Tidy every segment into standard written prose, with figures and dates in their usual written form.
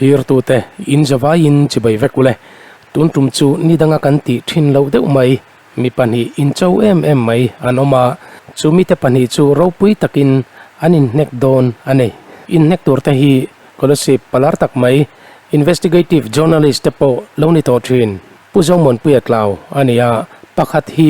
Thlirtute in zavaiin chibai vek ule. Tun tum chu ni danga kan tih thin loh deuh mai. Mi pahnih incho em em mai an awm a, chu mite pahnih chu ropui takin an inhnek dawn a ni. Inhnek turte hi Kolasib palar tak mai investigative journalist te pawh lo ni tawh thin. Pu Zomuanpuia Tlau a ni a, pakhat hi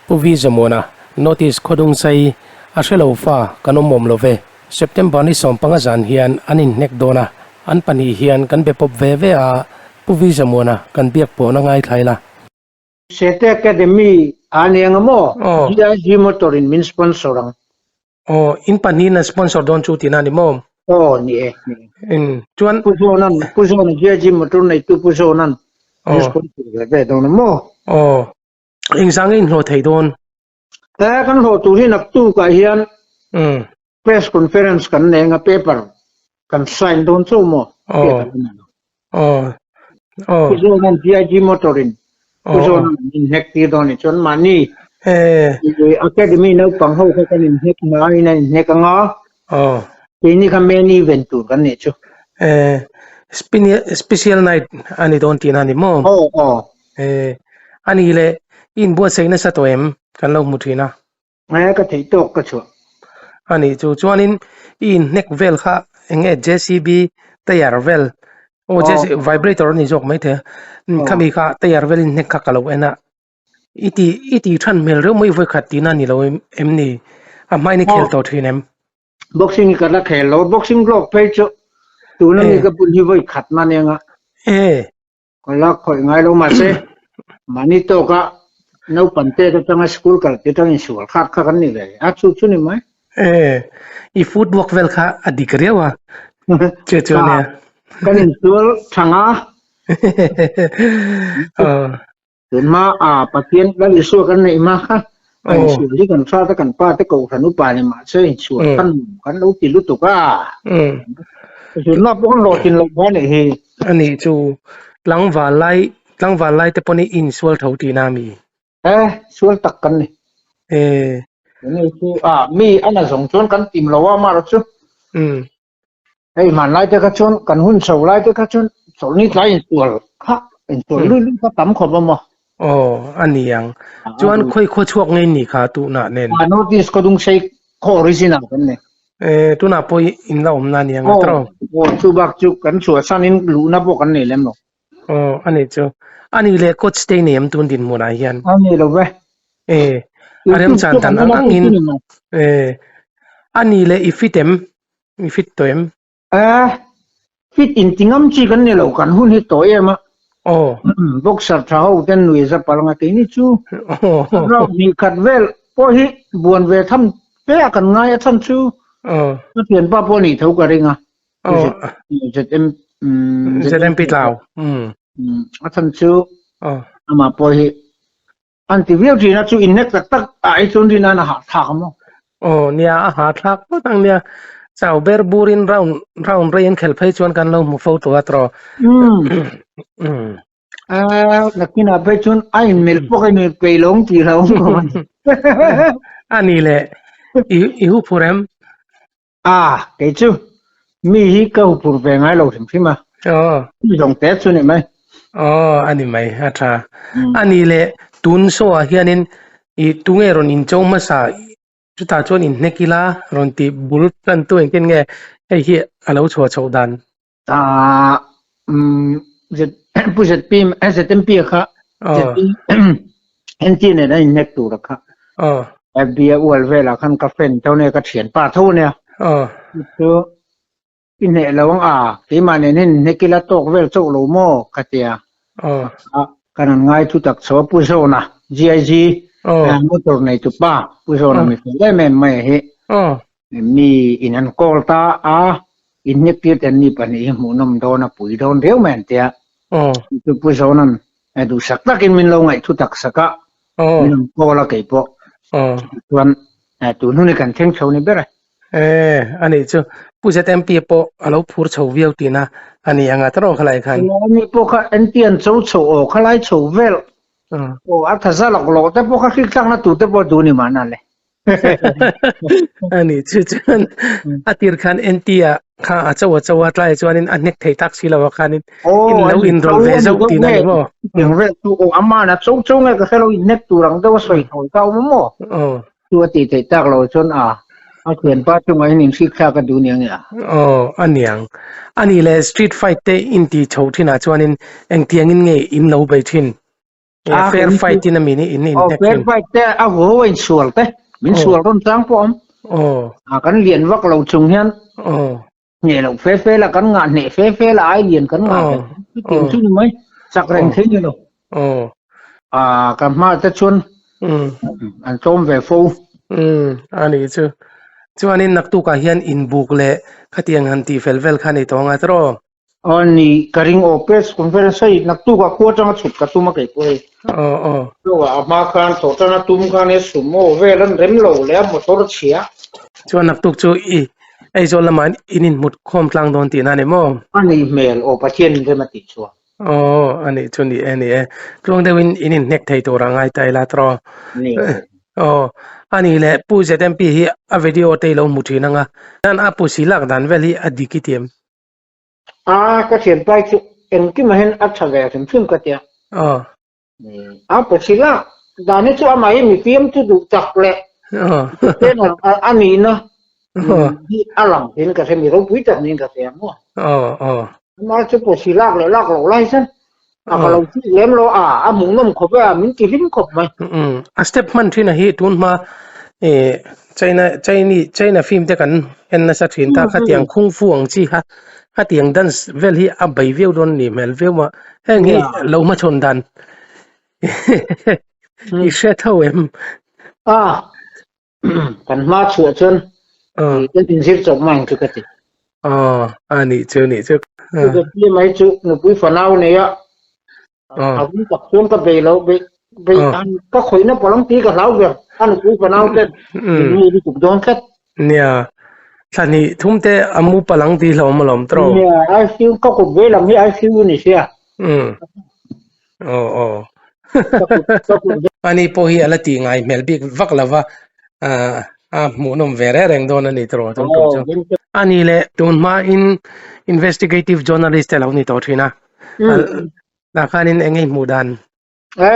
Pu Vi Zamuana notice khawdung chai a hre lo fa kan awm awm lo ve. September ni 15 zan hian an inhnek dawn a, an pahnih hian kan be pawp ve ve a, Pu Vi Zamuana kan biak pawhna ngaithlai la. Sete Academy a ni ang maw? GIG Motor in min sponsor ang. Aw, in pahnihin an sponsor dawn chu tihna a ni maw? Aw, ni e, ni e. In, chuan. Pu Zawnan, Pu Zawna GIG Motor neitu Pu Zawnan min sponsor ve ve dawn a maw? Aw, engzah nge in hlawh theih dawn? He kan hlawh tur hi naktukah hian press conference kan nei anga paper kan sign dawn chauh maw? Aw, aw, aw. Pu Zawnan GIG Motor in Pu Zawnan min hnek tir dawn ni chuan mahni Academy naupang ho kha kan inhnek hmain an inhnek anga keini kha main event tur kan nih chu. Special night a ni dawn tihna a ni maw? Aw aw. A nih leh i inbuatsaih nasa tawh em? Kan lo hmu thin a. Nge ka theih tawk ka chhuah. A nih chu chuanin i inhnek vel kha eng nge JCB tire vel aw JCB vibrator a ni zawk mai thei a khami kha tire vel inhnek kha ka lo en a i ti i ti than hmel reuh mai vawikhat tihna a ni lo em ni a hmain i khel tawh thin em? Boxing hi ka la khel lo boxing glove phei chu tuna mi ka bun hi vawikhat na nia nga. Ka la khawih ngai lo mahse mahni tawka naupang te atanga school kal te atangin sual khak kha kan ni ve a chu chu ni mai. E i footwork vel kha a dik riau a che chu ania. Kan insual thanga. Tunhma a Pathian Lal Isua kan neih hma kha kan insual hi kan fa te kan pa te kohhran upa ni mahse insual khan kan lo ti lutuk a. Zirna pawh kan hlawhtlin loh kha nih hi. A nih chu tlangval lai tlangval lai te pawh nih insual tho tihna a mi? E, sual tak kan ni. E. Ni chu a mi a na zawng chuan kan tim lo a amaherawh chu. Hei hmanlai te kha chuan kan hun chho lai te kha chuan chawlhni tlai insual kha insual lui lui kha tam khawp a maw. Aw a ni ang. Chuan khawi khaw chhuak ngei ni kha tunah nen. A notice khaw dung sei khaw original kan nei. E tunah pawh in la awmna a ni ang a tawrh. Aw chu bak chu kan chhuahsan in luhna pawh kan nei lem lo. Aw a nih chu. A nih leh coach te i nei em tun dinhmunah hian? A nei lo ve. E a remchan dan ang angin e a nih leh i fit em? I fit tawh em? A fit in ti ngam chi kan ni lo kan hun hi tawh em a. Aw. Boxer tha ho ten nui za pal nga keini chu. Round hnih khat vel pawh hi buan ve tham fe a kan ngai a chhan chu. Aw. Ka thianpa pawh nih tho ka ring a. Aw. ZM ZMP Tlau. A chhan chu Aw. amah pawh hi An ti viau thin a, chu inhnek tak tak ah hi chuan rin an a hahthlak a maw? Aw nia, a hahthlak ngawt ang nia. Chau ber burin round round rei an khelh phei chuan kan lo hmu fo tawh a tawh. Umm. Nakinah phei chuan a inmelh pawh ka inmelh peih lo ang tih hlauh awm khawp a ni. A ni le, i i huphur em? A, kei chu mi hi ka huphur ve ngai lo hrim hrim a. Aw. Mi zawng te chu ni mai. Aw, a ni mai, a tha. A ni le, tun show ah hianin i tunge rawn incho hmasa chutah chuan inhnek ila rawn tih bul tan tu engtin nge hei hi a lo chhuah chhoh dan? Ah, um, Z, Pu ZP, ZMP kha, ZP, NT nen a inhnek tur a kha. Aw. FB a ual velah khan ka friend tho nia, ka thianpa tho nia. Aw. Chu i hneh lo ang a, keimah nen hian inhnek ila tawk vel chauh lo maw ka tia. Aw. Kan han ngai thu tak chho a, Pu Zawna, GIG, motor neitu pa, Pu Zawna mi fel em em mai a hi. Aw. Mi in an call ta a, inhnek tir ten mi pahnih hi hmuhnawm dawn a pui dawn riau mai an tia. Chu Pu Zawna'n duhsak takin min lo ngaih thu tak sak a, min rawn call a kei pawh. Chuan tun hun hi kan thleng chho ni ber e. E, a nih chu. Pu ZMP pawh a lo phur chho viau tihna a ni ang a tawrh khalai khan. Ani pawh kha NT an cho chho aw khalai chho vel. Aw a tha za lawk lawk te pawh kha hrikthlakna tur te pawh duh ni mahna le. Ani chu chuan a tir khan NT a kha a cho a cho a tlai chuanin a hnek thei tak si lo a khanin in lo in rawl ve zauh tihna ni maw? Eng vel chu aw aman a cho cho nge ka hre lo in hnek tur ang deuh a sawi thawi ka awm a maw? Chu a tih theih tak lo chuan a a thianpa chungah hian inhrik thlak a duh nia nge a? Aw a niang. Ani leh street fight te in tih chho thinah chuanin engtiangin nge in lo bei thin? Ah, fair fight in ami ni in in oh, fair fight te a hu in sual te min sual ron chang pawh awm oh a kan lian vak lo chung hian oh hneh lo fe fe la kan ngah hneh fe fe la ai lian kan ngah oh tiang chu ni mai chak reng thei ni lo oh a ka hma te chuan an tlawm ve fo ani chu chuanin naktukah hian inbuk leh khatiang han tih fel vel kha ni tawh anga tiraw Aw ni, ka ring aw press conference hei naktuk ah khua atanga chhuk ka tum a kei pawh hei. Aw aw. Chuvah a hma khan thawhtan a tum khan he sumo vel an rem lo leh a motor chhia. Chuan naktuk chu i Aizawl lamah in inhmut khawm tlang dawn tihna a ni maw? A nih hmel aw Pathian in rem a tih chuan. Aw a nih chu ni e ni e. Tluang deuhin in inhnek thei tur a ngai ta ila tiraw? Ni. Aw a nih leh Pu ZMP hi a video te i lo hmu thin anga chuan a pusi lak dan vel hi a dik i ti em? A ka thianpai chu engkimah hian a tha ve hrim hrim ka tia. Aw. A pawhsil a, dan hi chu amah hi mi fiam chu duh tak leh ten a nihna hi a lang in ka hre mi ropui tak niin ka hria maw. Aw aw. Amah chu pawhsil lak leh lak loh lai hian a ka lo chik lem lo a, a hmuhnawm khawp e a, min ti hlim khawp mai. A step hman thin a hi tun hma China Chinese China film te kan en nasa thin ta khatiang kung fu ang chi kha khatiang dance vel hi a bei viau dawn ni hmel viau a heng hi lo hmachhawn dan i hre tho em? A kan hma chhuah chuan kan inzir chawp mai ang chu ka ti. Aw a nih chu nih chu. Chu ka mai chu nupui fanau nei a a vun tak chuan ka bei lo bei bei an ka khawihna palang tih ka hlau ber a nupui fanau ten min mi lutuk dawn tlat. Nia thla hnih thum te a mu palang tih hlawm alawm tawh. Nia ICU ka kut vei lam hi ICU ni sia. Aw aw. Ani pawh hi a la tih ngai hmel bik vak lo va, a hmuhnawm ve reng reng dawn a ni tawh tum tum chu. Ani leh tun hmain investigative journalist te lo ni tawh thin a, tah khanin eng nge i hmuh dan? E,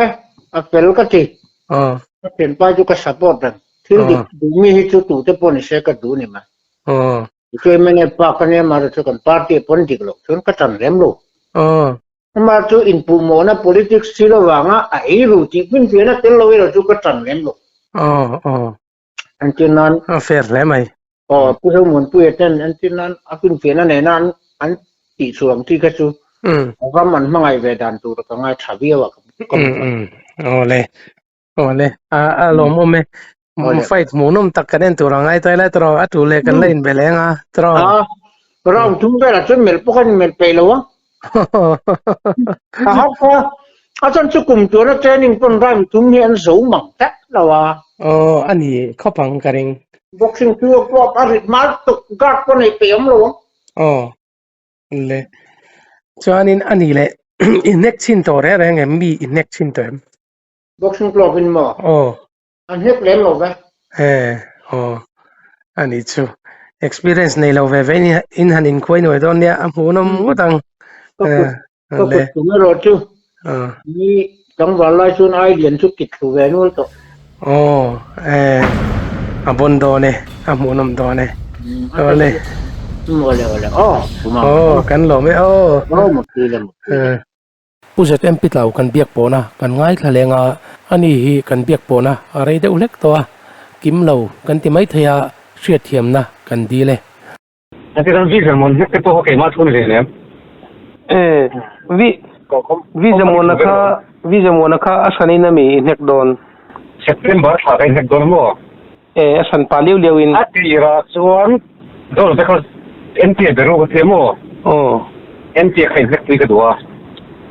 a fel ka ti. Aw. Ka thianpa chu ka support reng. Thil dik duh mi hi chu tute pawh ni se ka duh ni mai. Aw. Tichuan mnf pa kha nia mahse chu kan party ah pawn dik loh chuan ka tan lem lo. Aw. Amah chu inpuhmawhna politics thil avanga a ei ru tih hminfiahna tel lo erawh chu ka tan lem lo. Aw aw. Entir nan. A fair hle mai. Aw Pu Zomuanpuia ten entir nan a hminfiahna nena an an tih chhuah ang chi kha chu ram an hmangaih ve dan tur ka ngai tha viau a ka hmu. Aw le. Awle, a a lawmawm e. Fight hmuhnawm tak kan en tur a ngai ta ila tiraw, a tu leh kan la inbe leng a tiraw. A, round thum velah chuan melh pawh khan melh peih lo a. A hawk a, a chuan chu kum tuana training pawn round thum hi an zo mang tlat lo a. Aw, a ni khawp ang ka ring. Boxing chu a pawh a rit hma lutuk, guard pawh neih peih awm lo ang. Aw, le. Chuanin a ni leh, i hnek chhin tawh reng reng em? Mi i hnek chhin tawh em? Boxing glove in maw? Aw. An hnek lem lo ve. He, aw. A nih chu. Experience nei lo ve ve in in han inkhuai nuai dawn nia, a hmuhnawm ngawt ang. Ka kut, ka kut tum erawh chu ni tlangval lai chuan ai lian chu kit thlu ve nual tawh. Aw, e, a bon dawn e, a hmuhnawm dawn e. Awle. Awle, awle. Aw, Aw, kan lawm e, aw. Aw, mutpui le, mutpui le. Pu ZMP Tlau kan biak pawhna kan ngaithla leng a, ani hi kan biak pawhna a rei deuh hlek tawh a, kim lo kan ti mai thei a, hriatthiamna kan dil e. Heti kan Vi Zamuan hlek te pawh kha keimah thu ni hle nem. E, Vi, Vi Zamuana kha, Vi Zamuana kha a hranin a mi i hnek dawn? September thla ka inhnek dawn maw? E, a hran pah liau liau in. A tirah chuan dawr te kha NT a be ru ka ti maw? Aw. NT a kha inhnek pui ka duh a.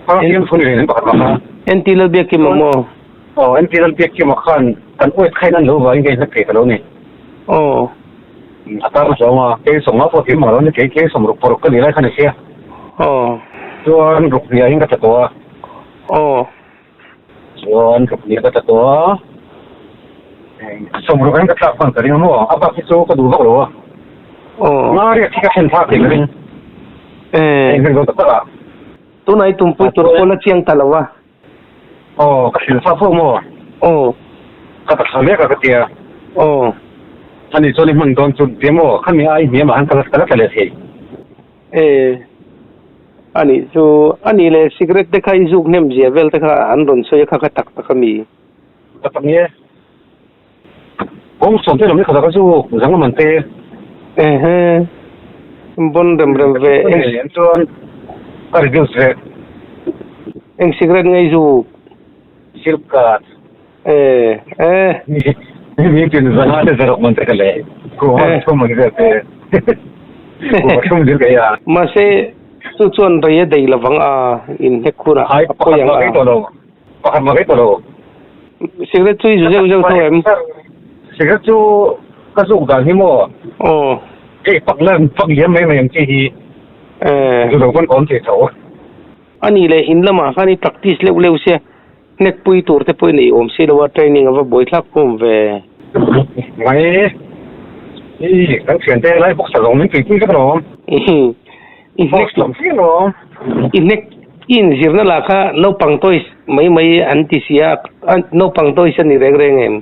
Kha fiam thu ni reng pakhat mah kha. NT Lalbiakkima maw? Aw, NT Lalbiakkima khan kan awit kha in an lo vangin ka inhnek thei ta lo ni. Aw. A tar zawng a, kei sawmnga pawh tih mah lo ni, kei kei sawmruk paruk ka nih lai khan i hria. Aw. Chuan ruk hniah in ka tla tawh a. Aw. Chuan ruk hniah ka tla tawh a. Sawmruk hian ka tlak hman ka ring a maw? A bak hi chu ka duh vak lo a. Nga riak hi ka thlen thlak thei ka ring. Eng ring dawn tak tak ah. Tunah i tumpui tur pawh la chiang ta lo a. Aw, ka hrilh sa fo maw? Aw. Ka taksa mek a ka tia. Aw. Ani chuan i hman dawn chu tia maw? Khami ai hniamah khan ka la ka la tla leh thei. E. Anih chu, anih leh cigarette te kha i zuk hnem zia vel te kha an rawn sawi a kha kha tak tak a mi? Tak tak nge. Kawng sawm te lam hi kha tak a zuk zang a man te. Ehe. Bon rem rem ve. Eng chuan ka reduce ve. Eng cigarette nge i zuk? Silk card. E e. Mi tin zanga te zarok man te ka le. Ko ha thum man ve te. Ko thum dil ka ya. Mahse chu chuan rei a dei lovang a in hnek hunah a pawi ang a. Pakhat mah rei tawh lo. Cigarette chu i zu zeuh zeuh tho em? Cigarette chu ka zuk dan hi maw? Aw. Hei pak lan pak liam mai mai ang chi hi. Eh. Zu lo pawn ka awm thei tho. A nih leh in lamah khan i practice leuh leuh sia, hnek pui tur te pawhin ei awm si lo a, training a va buaithlak khum ve. Mai. I kan thian te lai boxer zawng min tuipui vek alawm. I hnek Box lam fih alawm. I hnek i inzirna lah kha naupang toys mai mai an ti si a, naupang toys a ni reng reng em?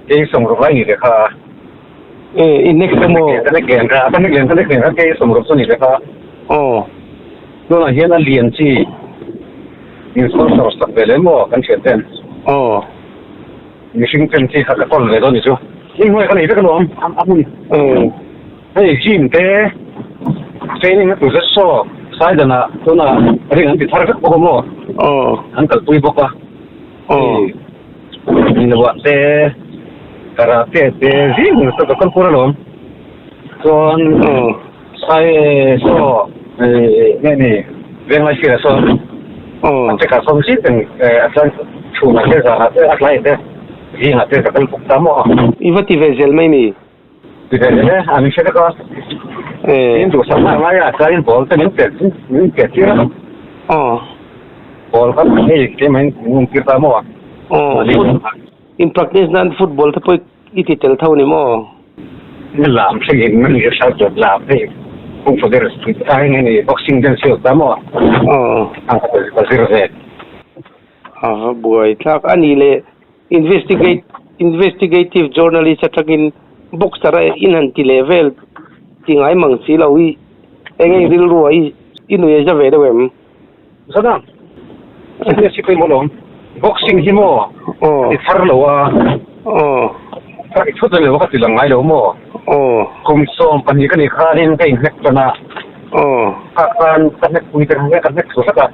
Kei sawmruk lai ni ve kha. E, i hnek chu maw? Ka hnek lian kha, ka hnek lian, ka hnek lian kha kei sawmruk chu ni ve kha. Aw. Tunah hian a lian chi in sponsor sak ve leh maw kan thian ten. Aw. Mihring chen chi kha ka kawl ve dawn ni chu. Hming ka nei vek alawm, a hmun. Hei gym te training na tur zet saw Saidan-ah tunah ring an ti thar vek bawk a maw? An kalpui bawk a. Hei Minuah te karate te zing chu ka kalpur alawm. Chuan Sai saw nge ni Venglai sirah sawn a check ah sawn zing reng a chuan chhunah te zanah te a tlaiah te zingah te ka kal bawk ta maw? I va ti ve zel mai ni. Ti ve zel e, a min hre vek a. Min duhsak na ngai a, chuanin ball te min pet min pet tir a. Ball kha hei keimah in min tir ta maw? Aw, in practice nan football te pawh i ti tel tho ni maw? Ni lam thleng in ni hre hrat lam hei kung fu der ai nge ni boxing den sial ta maw? Aw. Ang ka zir ve. A va buai thlak a ni le Investigate Investigative journalist atangin boxer a in han ti leh vel ti ngai mang si lo i eng eng rilru ah i i nui a za ve deuh em? Zana, Chutia si pawimawh lo. Boxing hi maw i thar lo a, i thut lo ka ti lang ngai lo maw? Kum 12 ka nih khanin ka inhnek tan a, kha khan ka hnek pui te kha ka hnek thlu hlek a,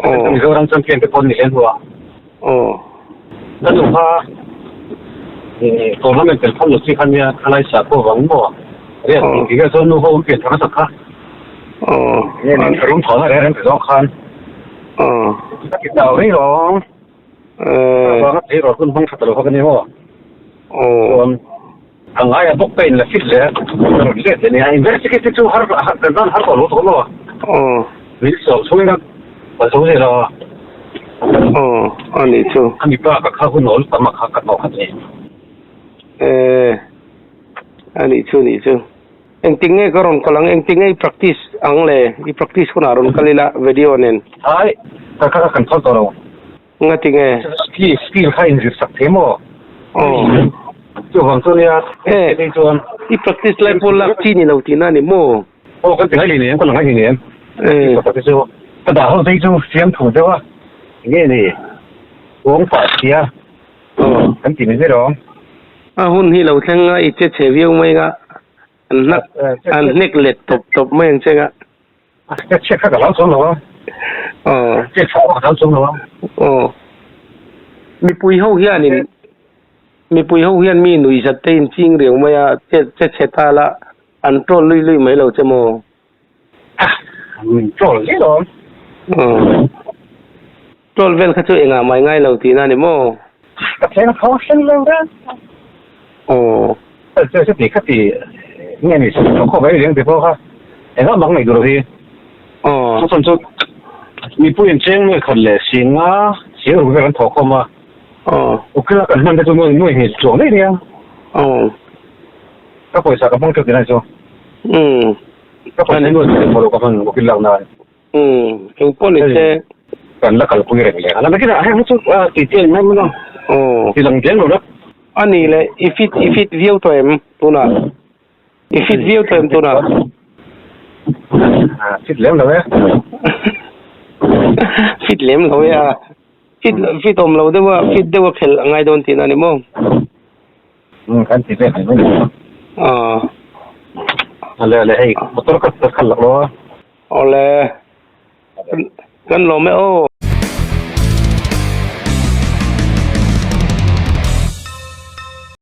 Mizoram champion te pawh an ni hle hnuah. Aw. Ka nu kha tournament tel phal lo chi kha nia khalai sa pawh vang maw? Riat tih tih vel chuan nu ho an pian thar nasa kha. Aw. Nge ni tharum thawn a reng reng ti zawng khan. Aw. Ka ti tau rei rawng. Eh. Vang a thei rawh hun hmang tha ta lo kha ka ni maw? Aw. Chuan a ngai a bawk ka in la fit leh a rawn let leh nia. Investigate chu har kan tan har tawh lo tawh maw? Aw. Min sawm chhungin a ka zo zel a. Aw, a nih chu. A mipa ka kha hun awl tam a kha ka hnawh khat ni. Eh, a nih chu nih chu. Engtik nge ka rawn kal ang? Engtik nge i practice ang le? I practice hunah rawn kal ila video nen. Hai, ka kha kan phal tawh lo. Ngati nge? Skill, skill kha inzir sak thei maw? Aw. Chuvang chu nia, Eh, hei chuan. I practice lai pawh lak chi ni lo tihna a ni maw? Aw, kan ti ngai hlei nem, ka la ngai hlei nem. Eh. Pakhat te chu ka dah ho phei chu siam thu deuh a. Nge ni? Kawng pah sia. Aw. Kan ti mai mai rawng. A hun hi lo thleng a, i che chhe viau mai nga. An hnak, an hnek let tawp tawp mai ang che nga. Che chhe kha ka hlau chuang lo a. Aw. Che chhe pawh ka hlau chuang lo a. Aw. Mipui ho hianin mipui ho hian mi nuihzat te in ching riau mai a, che che chhe ta la an troll lui lui mai lo che maw? Min troll zel awm. Aw. Troll vel kha chu engah mai ngai lo tihna a ni maw? Ka thleng a tho hleng lo reng. Aw. Che che ti kha ti nge ni khaw mai riang ti pawh kha engah mak nei duh lo hi. Aw. Chu chuan chu mipui in cheng nuai khat leh singa sing ruk vel an thawh khawm a. Aw. Ukil a kan hman te chu nuai nuai hnih chuang daih nia. Aw. Ka pawisa ka hmang teuh tina chu. Umm. Ka pawisa nuai hnih pawh lo ka hman ukil lak nan. Umm. Eng pawh ni se. Kan la kalpui reng leh. Ala nakinah heng hi chu tih chi a ni mai mai lo. Aw. Ti lang diam lo la. A nih leh i fit i fit viau tawh em tunah? I fit viau tawh em tunah? Fit lem lo e. Fit lem lo e a. Fit fit awm lo deuh a, fit deuh a khelh a ngai dawn tihna a ni maw? Umm kan ti vel mai mai. Aw. Ale ale hei motor ka khalh lak lo a. Awle. Kan lawm e aw.